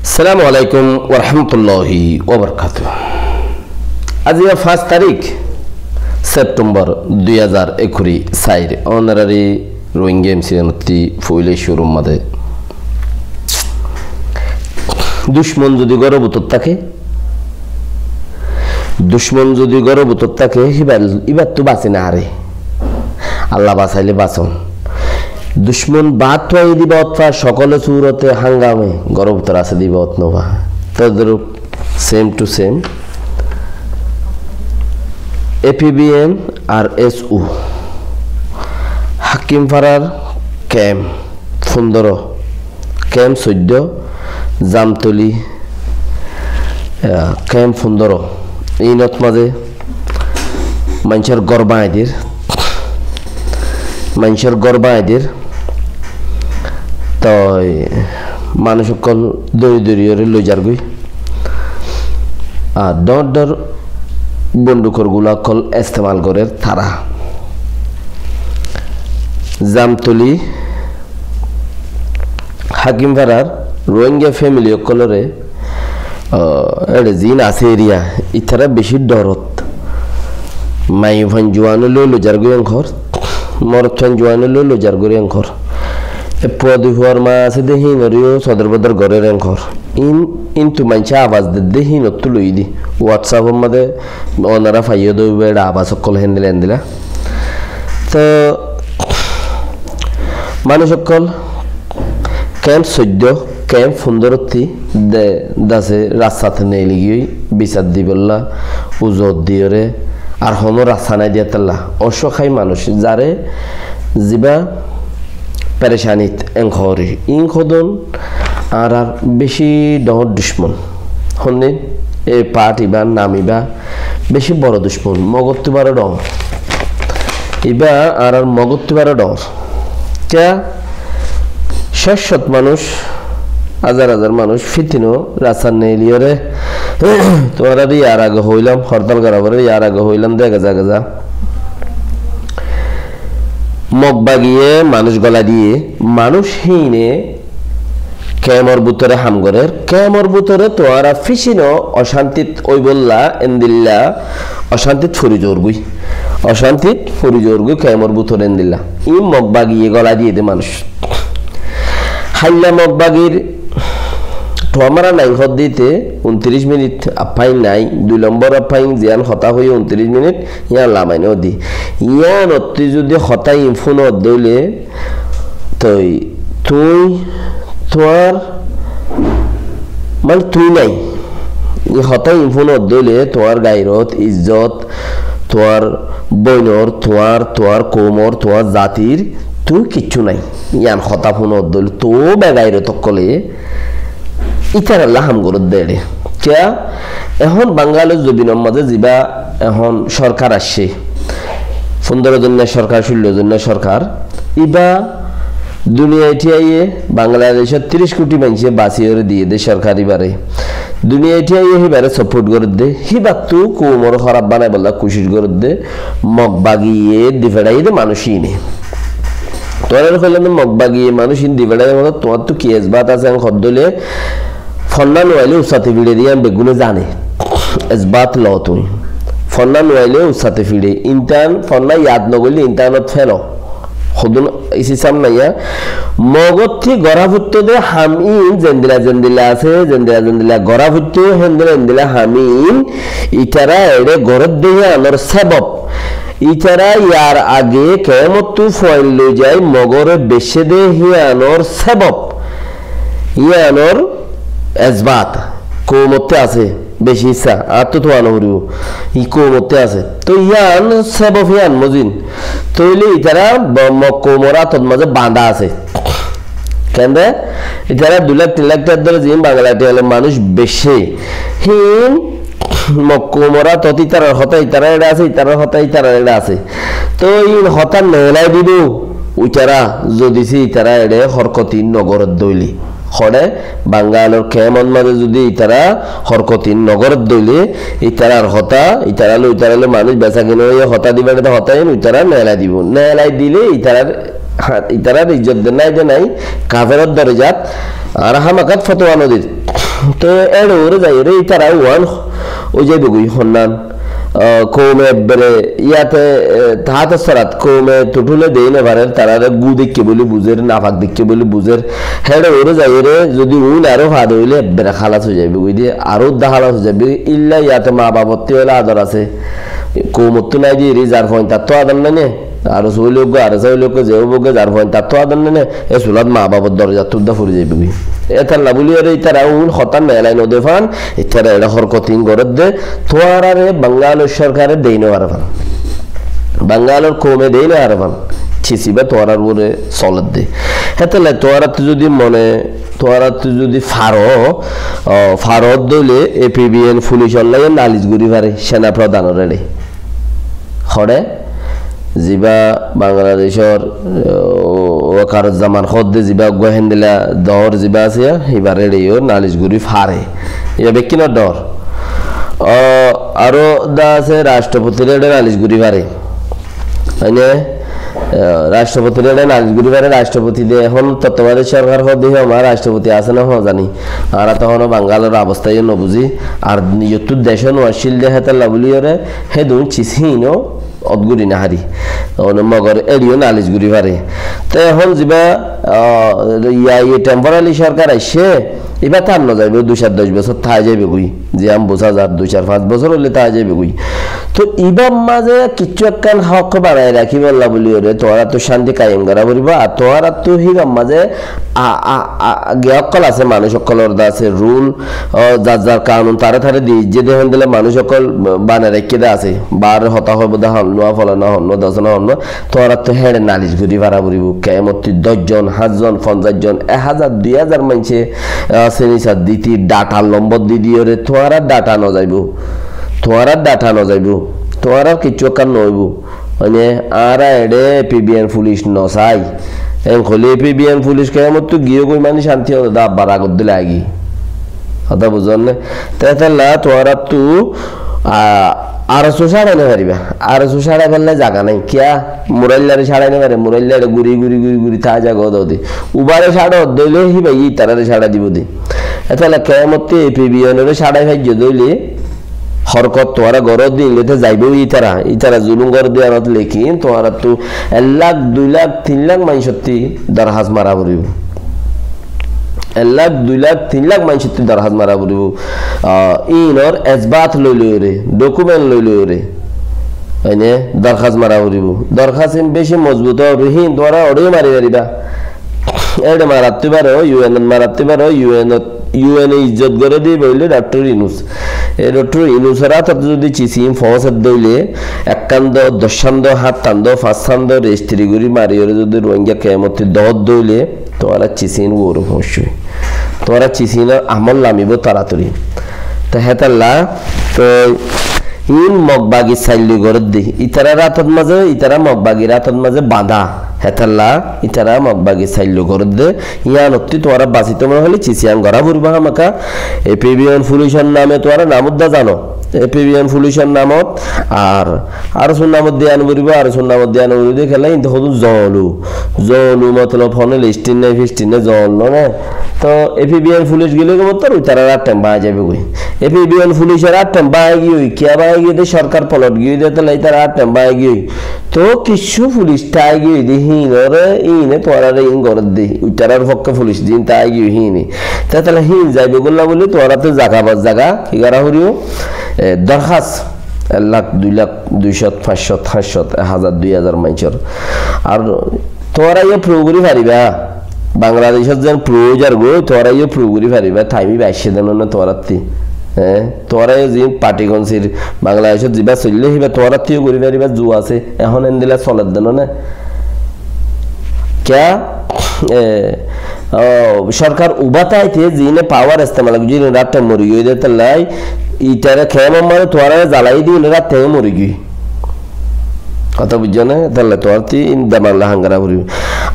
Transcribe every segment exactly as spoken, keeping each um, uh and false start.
Assalamu alaikum warahmatulláhi wabarakátuhu. Aijja fañs tarík September dui házar ekuri sair, onorari Rohingya M C N ottú foila cúrur mazé. Ducmon zodi góror bútore táke, ducmon zodi góror bútore táke, íbar, íbattú basi no fare. Allah basaile bason. Ducmon baáttu aiyé de ibá ótfa cókole surote hángame góror bútore asé de ibá ót no fa. Todrup same to same. A P B N R S U. Hákimfarar kemp fundoro, kemp soiddó, Zamtoli, ah, kemp fundoro. Inot mazé maincór gór báñgi dir, maincór gór báñgi dir. Toi manúic ókkol dóri dóri óre loi zargói. Ar dóñr dóñr bondukor gula ókkol estemal gorér tará. Zamtoli Hákimfarar Rohingya family ókkolore, ah, ére ziín asé eriya, ítara beci dórot. Maiyafuain juain loi loi zargói enkor, morotfuain juain loi loi zargói enkor. E fuadui fuar ma asé de híinoreyó sodor bodor gorér enkor. Ín, íntu maincé abas dedde híinottú loiyé de. WhatsApp or mazé onora faiyó de óibo, ére abas ókkol héndilla héndilla. Toi manúic ókkol kemp soiddó, kemp fundorottí de, dase rastat neeli giyói bisar dibolla uzor diyóre, ar honó rasta nái de yétolla. Ocóhái manúic, zare zibá perecanit enkori. Ín hodún añárar beci dóñr ducmon. Hondin e party ibá nam ibá beci boro ducmon, Mogottú baró dóñr. Ibá añárar Mogottú baró dóñr. Kiyá? Cót cót manúic, házar házar manúic fitino rastat neeliyóre, tuáñrare yar age hoilam, hortal gora foré, yar age hoilam de geza geza. Mog bagiye manúic golai diye, manúic híine kemor bútore ham gorér, kemor bútore tuáñra fisino ocantit óibolla endilla ocantit fori zorgói. Ocantit fori zorgói kemor bútore endilla. Ín mog bagiye golai diye de manúic. Háilla mog bagir tuáñra nain hoddíte untiríc minit affain nái, dui lombor affain ziyán hotá hoiyé untiríc minit, yían lamain hoddí. Yíanottú zodi hotá ín fúnot dóile, toi tuñí, tuáñr, mane tuñí nái. Í hotá ín fúnot dóile tuáñr gairot, izzot, tuáñr bóinor, tuáñr, tuáñr koumor, tuáñr zatir, tuñí kiccú nái. Yían hotá fúnot dóile, tuáñr begairot ókkole ítaralla ham goródde ére. Kiyá? Ehón Bangalor zobinor mazé zibá ehón sorkar aiccé, fundoro zonna sorkar, cúllo zonna sorkar, ibá duniyait aiyé Bangladecót tiríc kuthi maincé basiyóre diyé de sorkar ibáre. Duniyait aiyé híbare support gorédde, híbattú koumoré hóraf banaibólla kucíc gorédde, mog bagiye di feçaiyé de manúic íne. Tuáñrare hoilám de mog bagiye manúic ín di feçaiyé, mane tuáñttú ki esbat asé, en hoddóile fonná nuaile ussate fiçe de yían beggúne zane. Esbat lo tuñí. Fonná nuaile ussate fiçe. Intán fonná yad nogoille intánot felo. Hodún isi sam naiya. Mogottí gorá foittó de ham ín zendilla zendilla asé, zendilla zendilla gorá foittó, héndilla héndilla ham ín itará eçé gorédde yíanor sebob. Itará yar age kemottú fuain loi zai mogoré beccé de híanor sebob. Híanor esbat. Koumottú asé. Beci issá, añáttu tuáñra no foribó. Í koumottú asé. Toi yían sebob yían mozin. Tóile itará bo-, mog koumor átot mazé bañdá asé. Kende? Itará dui lak tin lak tiyar dóri ziín Bangla tiyar loi manúic beccé. Híin mog koumor átot, itarar hotá itarar eçé asé, itarar hotá itarar eçé asé. Toi íin hotá neelai dibó. Uitará zodi se itará eçé horkot ín nogorédde óile. Hoçé, Bangalor kemor mazé zodi itará horkot ín nogorédde óile, itarar hotá, itará loi, itará loi manúic besá kina óiye hotá dibar de hotá ín uitará neelai dibó. Neelai dile itarar, ha, itarar izzot de nai de nai, kaferor dorejat, ar hámakat fotuwa no dir. Te éçe uore zaiyóre ítara uán ói zaibói goi honnán. Ah, koume ebbere yáte, eh, taátor sorat koume tuthule dei no farer, tarare gú deikké buli buzer, nafak deikké buli buzer. Héçe uore zaiyóre zodi uín aró fade óile ebbere hálas ói zaibói goi de, aró udda hálas ói zaibói. Illa yáte maa bafottí óile ador asé. Koumottú nái de eri zar fuain tattú ador nái ne. Ar sóile uggúa, ar sóile uggúa, ze uggúa zar fuain tattú ador nái ne, e sulat maa bafor dorozattú udda fori zaibói goi. Étalla buli ore ítara un hotá melai no de fán, ítara eçe horkot in gorer de, tuáñrare Bangalor sorkare dei no fare fán. Bangalor koume dei no fare fán. Cis ibá tuáñrar uore soler de. Hétalla tuáñrattú zodi mone, tuáñrattú zodi faro, o, faro dóile A P B N fulic olla nalis gorí fare, sena prodhanor eçe. Hoçé, ziba Bangladecor, eh, o-, Wakaruzzaman hoódde ziba uggúa héndilla doór ziba asé, híbar eçeyó nalis gorí fare. Iba bekkúnor doór. O, aró da asé rashtrapotir eçe nalis gorí fare. Mane, eh, rashtrapotir eçe nalis gorí fare, rashtrapoti de ehón tottabadani sorkar hoódde hé, añár rashtrapoti asé né hó zani. Añára to ehóno Bangalor obostá yó no buzí. Ar nizottú decó no accíl de hétalla buli ore, hé dun cis hín ó ot gorí no fari. Mane mogor eçeyó nalis gorí fare. Te ehón ziba, ah, iya, iye temporary sorkar aiccé, iba tar no zaibói, dui sair doc bosór tái zaibói goi. Ziyán buzá zar, dui sair fañs bosór óile tái zaibói goi. To ibar mazé kiccú ekkán hók banai rakíbolla buli ore, tuáñrattú cánti kaiyem gorá foribó, ar tuáñrattú híbar mazé a, a, a, ge ókkol asé, manúic ókkolor de asé rul, o, zar zar kanun tará tará di ijjé de héndilla manúic ókkol banai raikké de asé. Bar hotá hoibó de honnúa, folana honnúa, dosana honnúa, tuáñrattú héçe nalis gorí fara foribó. Kemottí doc zon, háñt zon, fonzaic zon, ek házar, dui házar maincé, a, sinisar diti, data lombor di diyóre, tuáñrar data no zaibó. Tuáñrar data no zaibó. Tuáñrar kiccú ekkán no óibo. Mane, añára eçe A P B N fulic no sai. Eén hoilé A P B N fulic kemottú giyé goi mane cánti óibo de, abbar agor dóilla aigiyói. Hotá buzón né? Te hétalla tuáñrattú, a, R S O cáçai no faribá. R S O cáçai félai zaga nái. Kiyá? Muraillare cáçai no fare. Muraillare guri, guri, guri, guri, ta zaga ódde. Ubare cáçai ódde óile híba itarare cáçai dibo de. Hétalla kemottí A P B N ore cáçai faijjó de óile, horkot tuáñra goró de ín lói te zaibói ítara, ítara zulum goré de anot, lekin tuáñrattú ek lak, dui lak, tin lak maincótti dorhas mara foribó. Ek lak, dui lak, tin lak maincótti dorhas mara foribó. Ah, ínor esbat loi loi ore, document loi loi ore. Mane dorhas mara foribó. Dorhas ín beci mozbut óibo, hín tuáñra oçé mari faribá. Eçe marattú faro, U N ot marattú faro, U N ot, U N e izzot goré de íba óilde Doctor Yunus. E Doctor Yunusor átot zodi cis ín foóñsé de óile, ekkán do, doccán do, háñttan do, fañsán do, rejistri gorí mariyóre zodi Rohingya kemottí doódde óile, tuáñrar cis ín uore foóñsibói. Tuáñrar cis ínor amol lamibó toratori. Te hétalla, te Iín Mog bagir sailloi gorédde. Ítarar átot mazé, ítara Mog bagir átot mazé bañdá. Hétalla ítara Mog bagir sailloi gorédde. Yíanottí tuáñra basitó mone hoilé cis yían gorá foribó hámaká. A P B N fulicor name tuáñra nam uddá zano. A P B N fulicor namot ar, ar sór namot diyan foribó, ar sór namot diyan foribó de kiyólla, íntu hodún zolu. Zolu motolob hone listin nai, fistin nai, zolu né. To A P B N fulic gile gom to ítarar áttan báñgi zaibói. A P B N fulicor áttan báñgi giyói, kiyá báñgi giyói de, sorkar polot giyói de, hétalla ítarar áttan báñgi giyói. To kiccú fulic tái giyói de híinore, híine tuáñrare híin gorédde. Ítarar fokké fulic din tái giyói híine. Te hétalla híin zaibói golla buli tuáñrattú zaga ba zaga, ki gorá foribó? E, dorhas. Ek lak, dui lak, dui cót, fañs cót, háñt cót, ek házar, dui házar maincór. Ar tuáñra yó prove gorí faribá. Bangladecót zeén prove ói zargói, tuáñra yó prove gorí faribá. Thaim íba aiccé de no né tuáñrattí. Hé? Tuáñra yó zeén party konsir Bangladecót zibá soillé, híba tuáñrattí yó gorí faribá, zua asé. Ehón endilla soler de no né. Kiyá? E, o, sorkar ubá táite ziíne pawar estemal goijjé, ínor áttan mori giyói de hétalla, ítare kemor mazé tuáñrare zalai de, ínor áttan mori giyói. Hotá buijjó né? Hétalla tuáñrattí ín demak loi ham gorá foribó.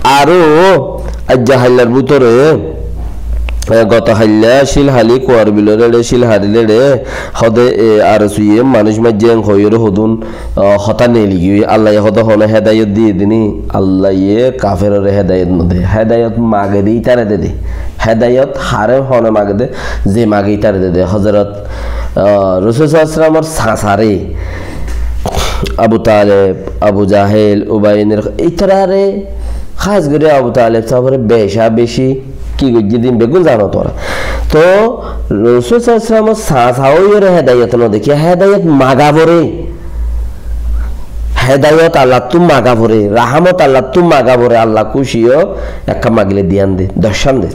Aró, aijja haillar bútore, e, goto hailla Cílhali kuar bilor eçe, Cílhali eçe, hode, e, R S O ye manúic maijjé en hoiyóre hodún, o, hotá neeli giyói. Allaye hode hone hedayot diyé de ni, Allaye kaferore hedayot no de. Hedayot mage de ítare de de. Hedayot haré hone mage de, ze mage ítare de de. Hozorot, ah, Rosul sallallahu alaihi wasallamor sasaré, Abu Taleb, Abu Jahel, Ubay ibn, ítarare, hás gorí Abu Taleb sábore beca beci ki goijjé de ín beggún zano tuáñra. To Rosul sallallahu alaihi wasallamor sasa óiyore hedayot no dekiya, hedayot maga foré. Hedayot Allattú maga foré, rahamot Allattú maga foré, Allah kúci ó, ekkán magile diyan de, doccán de.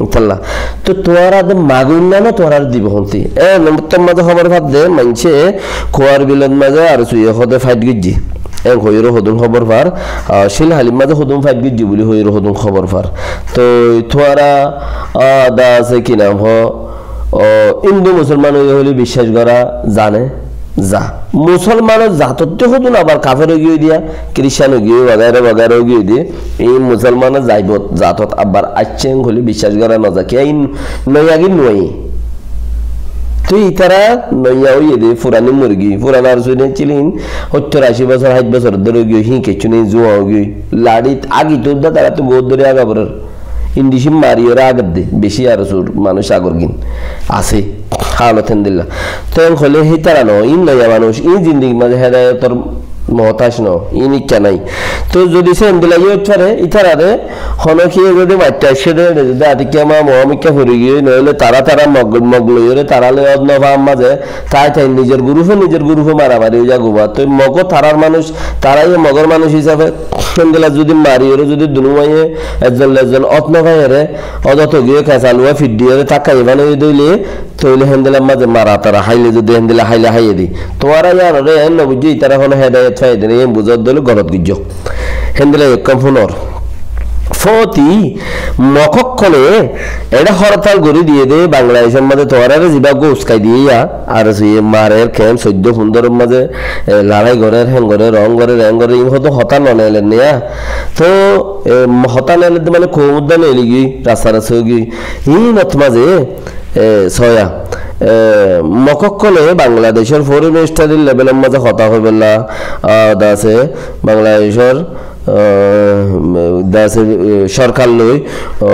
Ítalla. To tuáñra de maguinna no, tuáñrare dibo honti. E nombor tor maze hóbor fadde, maincé kuar bilot maze ar suye hode fight goijjé. En hoiyore hodún hóbor far, ah, Cil Halir maze hodún fight goijjé buli hoiyore hodún hóbor far. To tuáñra, ah, da asé ki nam ho, o, Hindu musolman óiye hoile biccác gora zane, za. Musolmanor zatottú hodún abar kafer ói giyói diya, Kiristan ói giyói, wagaira wagaira ói giyói diya. Ei musolmanor zaibot, zatot abar aiccé hoile biccác gora no za. Kiyá ín noiya gin nuaiyé. Tui ítara noiya óiye de, furani mori giyói, furan ar suine cilin, hóttor aci bosór, háit bosór dóri ói giyói, hín kessú nei, zuwa ói giyói. Larit agi tu udda tara tu gout dóri aga borer. Indicin mariyóre agedde, beci ar sur manúic agorgin asé, halot héndilla. Ten hoile hítara no, ín noiya manúic, ín zindigir maze hedayotor muhtac no, ín ikká nai. To zodi se héndilla yó óit fare, ítarare hono kiye zodi matte aiccé de, zodi atikka ma muamikka fori giyói, noile tara tara mog, mog loiyóre, tara loi ot no fam maze, tai tai nizor gurufe, nizor gurufe maramari ói zagoba. To mogo tarar manúic, tara yó mogor manúic hísafe, héndilla zodi mariyóre, zodi dunú maiye, Ekzon le ekzon ot no faiyore, odot giyé kesaluwa fiddiyore takka iban óiye de óile, toile héndilla maze mara tara háile zodi héndilla háile háiye de. Tuáñra iyanore en no buijjó, ítara hono hedayot faiyé de né, en buzor dóile golot goijjó. Héndilla ekkán funor. Foti mok ókkole eçe hortal gorí diye de, Bangladecor maze tuáñrare ziba gó uskai diye ya, ar si marer kemp soiddo fundoror maze, e, lorai gorer, hen gorer, ong gorer, en gorer, in hoto hotá no neler ne ya. To e, hotá neledde mane koum udda neli giyói, rasta rasta ói giyói. Inot maze, e, soya, e, mok ókkole Bangladecor foreign minister levelor maze hotá hoibolla, a, da asé Bangladecor, a, da asé, e, sorkar loi, o,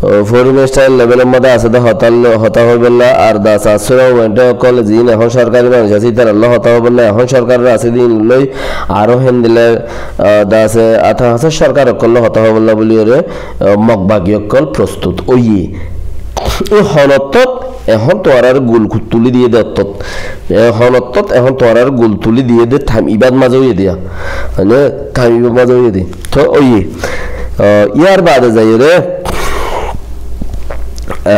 o, foreign minister levelor maze asé de hotá lo-, hotá hoibolla, ar da asé asura wente ókkol ziín ehón sorkari manúic asé, ítarar loi hotá hoibolla, ehón sorkaror asé de ín loi, aró héndilla, a, da asé, ata asé sorkar ókkol loi hotá hoibolla buliyore, a, mokbagi ókkol prostut óiye. E honottót ehón tuáñrare gul kut tuli diye de ottót. E honottót ehón tuáñrare gul tuli diye de thaim ibát maze óiye de ya. Mane thaim ibát maze óiye de. To óiye. A, iyar bade zaiyore, a,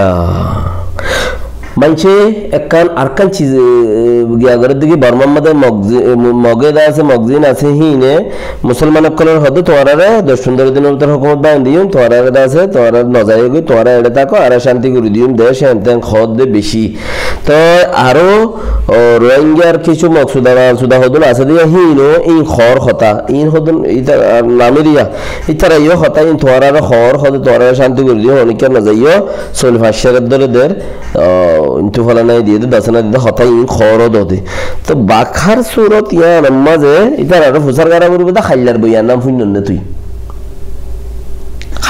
Maincé ekkán arekkán ciz, e, giya gorédde ki Bormar modde Mog zi-, e, Mo-, Moge da asé, Mog zin asé, híine Musolman ókkolore hoódde, tuáñrare doc fundoro dinor bútore hókumot bañdí diyum, tuáñrare da asé, tuáñra no zaiyogói, tuáñra eçé táko, añára cánti gorí diyum, dec hén tén hoódde beci. Toi aró, o, Rohingyar kissú Mog suda, Mog suda hodún asé de, híino ín hoór hotá, ín hodún, íta, a, namiriya, ítara yó hotá ín tuáñrare hoór, hoódde tuáñrare cánti gorí diyum, honikka no zaiyó, soli fañs cór dóri der, Ó, intu fola nai diyé de, dasa nai diyé de, hotá iín hoór dóde. Toi bakár surot yián or mazé ítararé fusár gorá foribó de, haillar boiyan nán fúinnon né tui?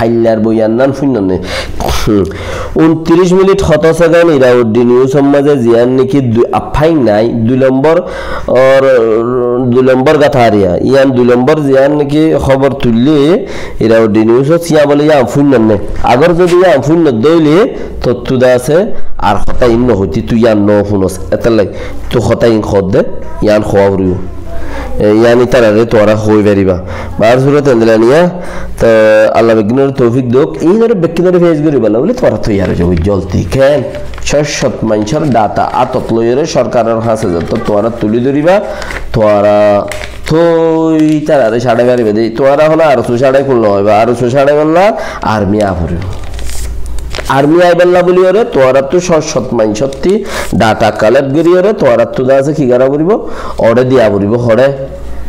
Haillar boiyan nán fúinnon né? Untiric minit hotá segend Irauddin News or mazé ziyán niki dui, a, fáin nai, dui lombor, or, dui lombor gatariya. Yián dui lombor ziyán niki hóbor tuillé, Irauddin News ot, yián bóle yián fúinnon né? Agor zodi yián fúinnon dé óile, tottú de asé, ar hotá iín no hoití, tui yián no fúnos. Étalla tui hotá iín hoódde, yián hoóa foribó. E, yián ítararé tuáñra hoi faribá. Baár surot endilla niya, to Allah beggúnore toufik douk, iínoré beggúnore fes goríballa bóli tuáñra toiyar ói zagói, zoldi. Ken? Cót cót maincór data átot loiyóre sorkaror hañsé zettót tuáñra tulí dóriba, tuáñra Toi tarare cáçai faribá de, tuáñra ehón ARSO cáçai fúinno óiba, ARSO cáçai fúinnolla armi aá foribó. Armi aibálla bóliyoré tuáñrattú cót cót maincótti data collect goríyoré tuáñrattú de asé ki gorá foribó, oré diya foribó, horé,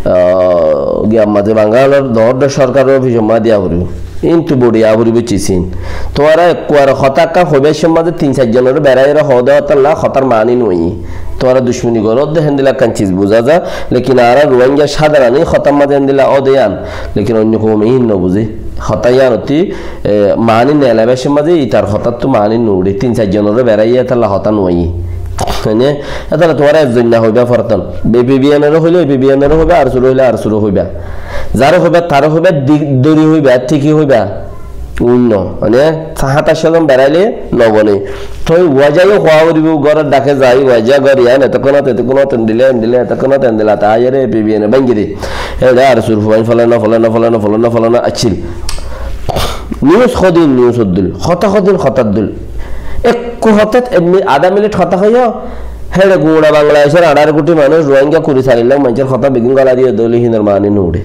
ah, giyar mazé Bangalor dóñr dóñr sorkaror ofisor mazé diya foribó. Kintu bodi aá foribó cis iín. Tuáñra ekkuare hotá ekkán hoibár cómot mazé tin sair zonoré beraiyóre hoó de hotá lla hotár maáni no óiye. Tuáñra ducmoni goródde héndilla ekkán cis buzá za, lekin añára Ruáinga cádaran hotár mazé héndilla óde yián, lekin oinno koum iín no buzé. Hotá yíanottú, e, maáni neelaibar cómot mazé itar hotáttu maáni nuuçé, tin sair zonoré beraiyé, étalla hotá nuaiyé. Mane, étalla tuáñra ekzon no hoibá forton. APBnoré hoilé APBnoré hoibá, ARSUré hoilé ARSUré hoibá. Zaré hoibá, taré hoibá, di-, dóri hoibá, thíki hoibá. Uinno, mane, háñt aiccí zon berailé no bone. Toi waza yó hoó foribó, góror dhake zai, waza gor yián, etókkonot, etókkonot endilla, endilla, etókkonot endilla, ta aiyóre APBne báñgi de. Éçe ARSUr fuain folana, folana, folana, folana, folana accíl. News hodin news or dóil, hotá hodin hotár dóil. Ekku hotát emni adá minit hotá hoiyó, héçe gura Bangladecór añçáro kuthi manúic, Rohingya kuri sair lak maincór hotá beggún gala diyé dóile hínor maáni nuuçé.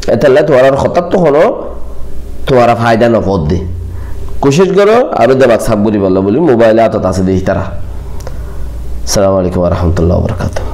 Étalla tuáñrar hotáttu honó tuáñra faida no fodde. Kucíc goró aró demak saf goríballa buli, mobail átot asé de ítara. Assalamu alaikum wa rahmatullahi wa barakatuhu.